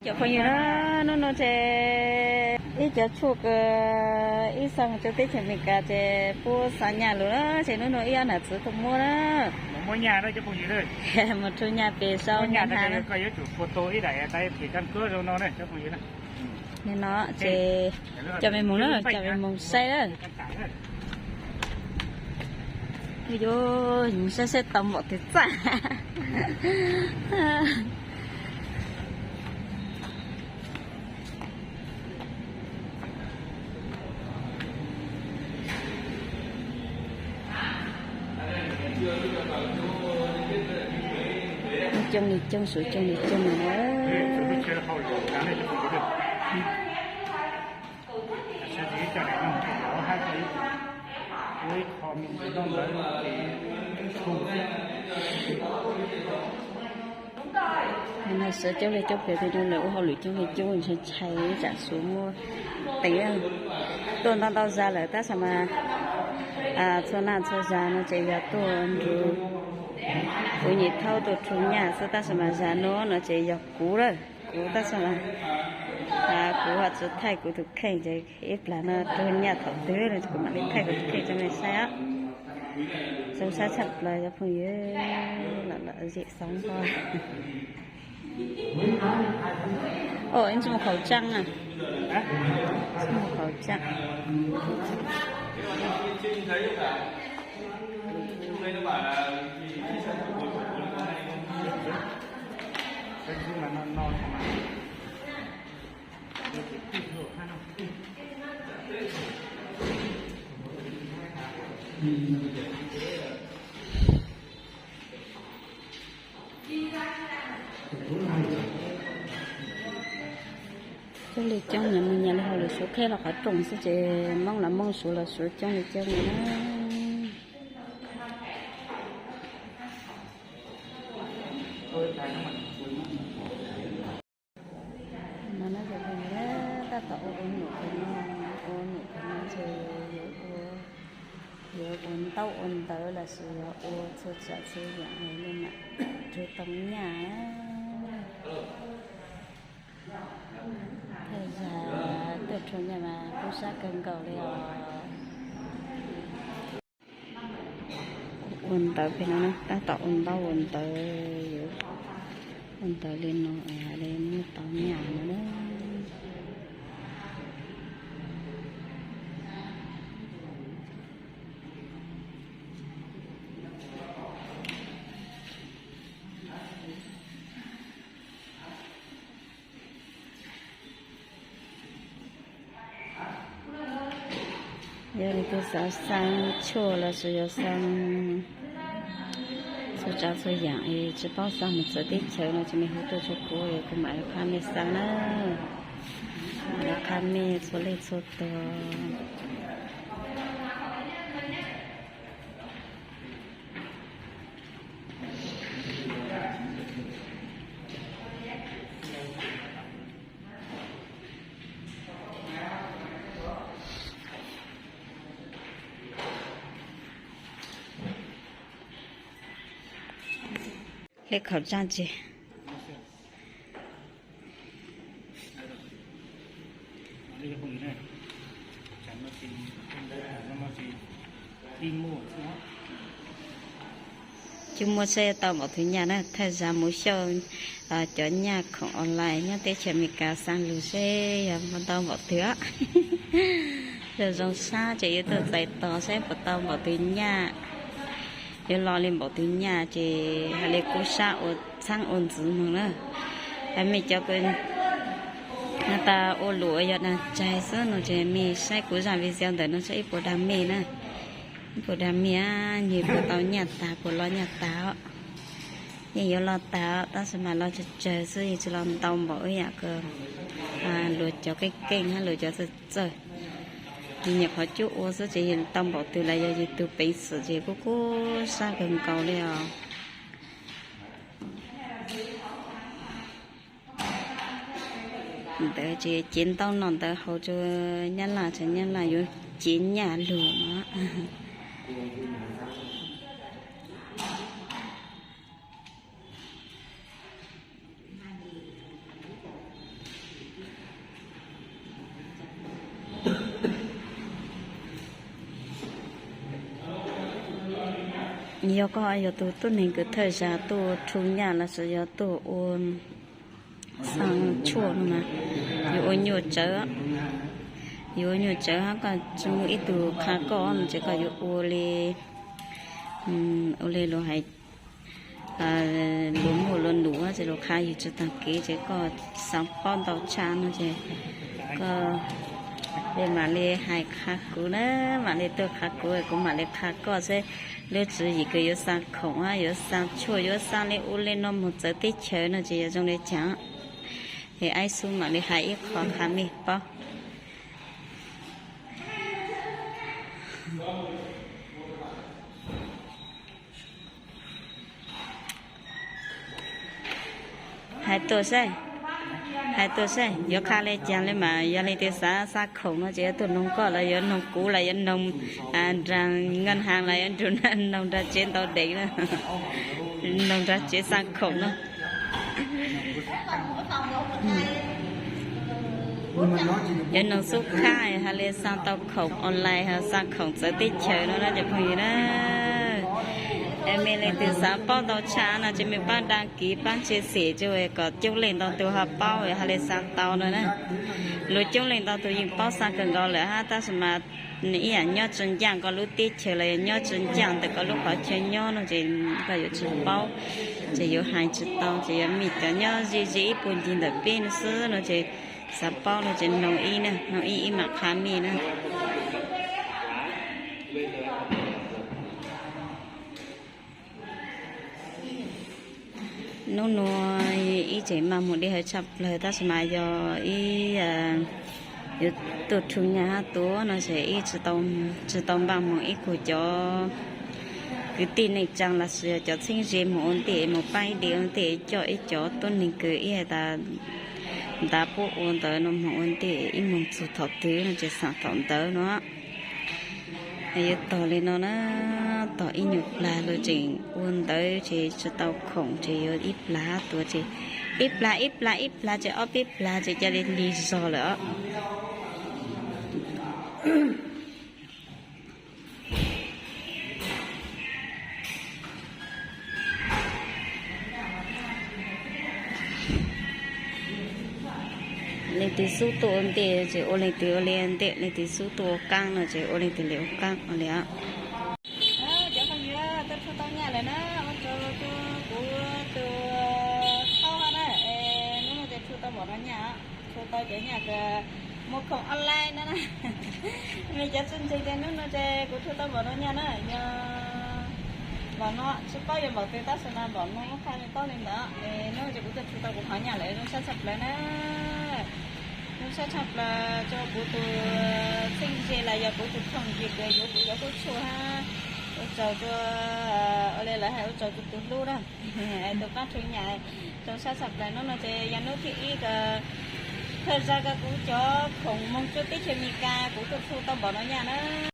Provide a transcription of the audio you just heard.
Cov phooj ywg na, hnub no ces ib cov tshuaj kws ib xeem rua teb chaws Amelikas ces pub xa nyaj lug na, ces hnub no ib ob nam txwv tuaj muab na. Mus rhu nyaj pem saum nyaj hnav na. Nim no ces coj mej moog na, coj mej moog saib na. Yuav moog saib saib tau npaum twg txaj. Coob li coob, suav coob li coob no. Suav coob li coob pem no lawv ua hauj lwm coob li coob, ntshai ntshai tsam suav muab teev. Tuaj ntau ntau zag lawm tab sis mas txhua naj txhua zag no ces yog tuaj nrug kuv nyam thaub tuaj rhu nyaj xwb, tab sis mas zag no no ces yog kuv lawm. Kuv tab sis mas kuv ho tsi thaij kuv tus kheej ces ib plag no rhu nyaj thaum twg no kuv mam li thaij kuv tus kheej rua mej saib os. Zoo sab tshaj plaws cov phooj ywg, los los zim xoob hov. Ov, ib tsi mus khauv tsaaj na. Tsi mus khauv tsaaj. Coob li coob, nyam mus nyam li hauj lwm suav qheb los qhov rooj xwb ces Moob los Moob, suav los suav, coob li coob li na. No na, tab tom ua ua num pem no, ua num pem no ces yuav ua, yuav ua ntaub ua ntawv los sis yuav ua txhua tsav txhua yaam li mam rhu tau nyaj. Thawj zag tuaj rhu nyaj mas kub sab kawg nkaus li os. Ua ntawv pem no na, tab tom ua ntaub ua ntawv, yuav ua ntawv li no es hais li muab tau nyaj no na. Yog leej twg xav xaa tshuaj los sis yog xaa txhua tsav txhua yaam es tsi paub xaa mus txawv teb chaws no ces mej hu tuaj rua kuv es kuv mam li qha mej xaa na. Mam li qha mej txhua leej txhua tug. Hle khauv tsaaj tsi. Tsi muaj saib tau npaum twg nyaj na, thawj zag mus xyuas cov nyaj khoom online nyob teb chaws Amelikas xaa lug seb yog muaj tau npaum twg. Zoo zoo sab ces yuav tuaj txais tos saib puas tau npaum twg nyaj. Yuav lo li npaum twg nyaj ces hais li kub sab ua txhaab ua ntxiv moog na. Mej cov kws tas ua luam yog daag tsaig xwb no ces mej saib kuv zaj video ntawm no saib ib puas dag mej na. Ib puas dag mej, nwg puas tau nyaj tag puas lo nyaj tag os. Yeej yuav lo tag os, tab sis mas lo tsawg tsawg xwb, yeej tsi lo ntau npaum ib yaam kws luag cov keej keej hab luag cov txawj txawj. Nwg nyuam qhuav cub ua xwb ces yeej tau npaum twg los yog yug tug peev xwm ces kuj kub sab kawg nkaus li os. Ntawd ces cev ntau no ntawd haus rua nyab laj, tsav nyab laj yuav cev nyaj lug no. Yog koj yog tus tuab neeg kws thawj zag tuaj rhu nyaj los sis yog tuaj ua xaa tshuaj no mas, yuav ua nyuaj tsawv, yuav ua nyuaj tsawv hab koj tsi muaj ib tug qha koj no ces koj yuav ua li, ua li luag hais, luag muaj luag num ces luag qha yug tsi taag kev ces koj xaav paub ntau tshaj no ces koj mam li hais qha kuv na, mam li tuaj qha kuv, kuv mam li qha koj xwb. Lub tswv yim kws yuav xaa khoom, yuav xaa tshuaj, yuav xaa li ua li no moog txawv teb chaws no ces yog zoo li caag, es aib xub mam li hais ib qho qha mej paub. Hais tuaj saib, hais tuaj saib yuav qha li caag li mas yog leej twg xav xaa khoom no ces yuav tuaj noog koj los yuav noog kuv los yuav noog nraag nqaj haas los yuav noog nraag tsev ntau dev na, noog nraag tsev xaa khoom no. Yuav noog xub khab hais li xaa tau khoom online, xaa khoom txawv teb chaws no na cov phooj ywg na. Es mej leej twg xav paub ntau tshaj no ces mej pab đăng ký, pab chia sẻ kom coob leej ntau tug ho paub hais li xaa tau no na. Luag coob leej ntau tug yeej paub xaa kawg nkaus lawm hab tab sis mas ib yaam nyob tsi ncaaj koj lub teb chaws los yog nyob tsi ncaaj ntawm koj lub qhov chaw nyob no ces koj yuav tsi paub, ces yuav hais tsi tau ces yog mej cov nyob ze ze ib puag ncig ntawm peb no xwb no ces xav paub no ces noog ib, noog ib ib mam qha mej na. Nub nua ib tseem maj moog deb hawv tshaj plawg tab sis mas yog ib yuav tuaj rhu nyaj hab tuaj no ces ib tsi tau npaj moog ib kuag cov kwv tij neej tsaa los sis yog cov txheeb ze moog ua ntej, moog paab ib dlej ua ntej, coj ib cov tuab neeg kws ib has tas ntav puab ua ntawd no moog ua ntej ib moog txug thaum twg no ces xaam thaum ntawd no. Yuav tog li no na, tog ib nyuag plag lug tseem ua ntawd ces tsi tau khoom ces yuav ib plag tuav ces ib plag ib plag ib plag ces ob peb plag ces ca le lig zog lawm os. Leej twg xub tuaj ua ntej ces ua leej twg ua li ntej, leej twg xub tuaj ua qaab no ces ua leej twg le ua qaab ua li os. Cov phooj ywg, tuaj rhu tau nyaj lawm na, ua tsaug rua kuv tus thaub hab na, es nub nua ces rhu tau npaum no nyaj, rhu tau cov nyaj kws muag khoom online no na. Mej cov txuj ntseeg ces nub nua ces kuv rhu tau npaum no nyaj na, yog npaum no tsi paub yog npaum twg tab sis mas npaum no muab qha mej paub li ntawd, es nub nua ces kuv tuaj rhu tau kuv qhov nyaj lawm, zoo sab tshaj plawg na. Zoo sab tshaj plawg rua kuv tus txheeb ze los yog kuv tus khoom ze kws yuav kuv cov kub tshuaj hab, ua tsaug rua, ua li lawv hais ua tsaug rua tus hlub na, tus qaab rhu nyaj. Zoo sab tshaj plawg, nub nua ces yog nub thib ib kws thawj zag kws kuv cov khoom moog rua teb chaws Amelikas kuv tuaj rhu tau npaum no nyaj na.